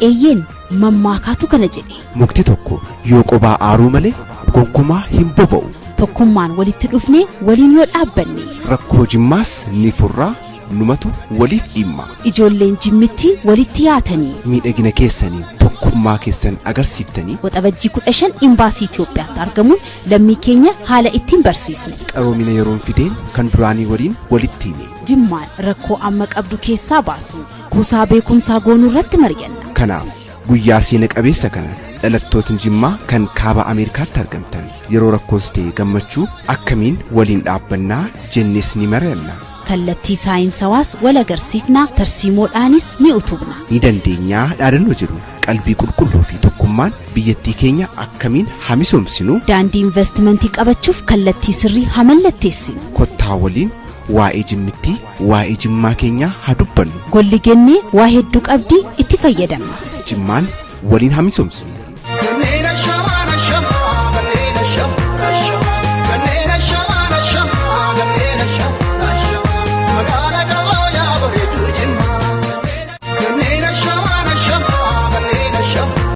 Eeyyeen, mammaakaatu kana jedhe. Mukti tokko yoo qobaa aaruu malee gonkumaa hin boba'u. Tokkummaan walitti dhufnee waliin yoo dhaabbanne. Rakkoo Jimmaas ni furraa, numatu waliif dhimma. Ijoolleen Jimmitti walitti yaatanii. Miidhagina keessaniin tokkummaa keessan agarsiiftanii. Waxabajjii 15 Imbaasii Itoophiyaatti argamuun lammii keenya haala ittiin barsiisnu. Qaroomina yeroon fideen kan duraanii waliin walitti hine. Jimmaan rakkoo amma qabdu keessaa baasu kuusaa beekumsaa goonuu irratti mari'anna. Kanaaf guyyaa seena qabeessa kana dhalattootni Jimmaa kan kaaba Ameerikaatti argamtan yeroo rakkoos ta'e gammachuu akkamiin waliin dhaabbannaa jennees ni mari'anna. Kallattii saayinsawaas wal agarsiifnaa, tarsiimoodhaanis ni utubna. Ni dandeenyaa dhaadannoo jedhu qalbii qulqulluu fi tokkummaan biyyattii keenya akkamiin hamisoomsinu. Daandii investimentii qabachuuf kallattii sirrii hamallatteessinu. Kottaa waliin waa'ee Jimmittii, waa'ee Jimmaa keenyaa haa dubbannu. Golli gennee waa hedduu qabdii, itti fayyadamna. Jimmaan waliin hamisoomsinu.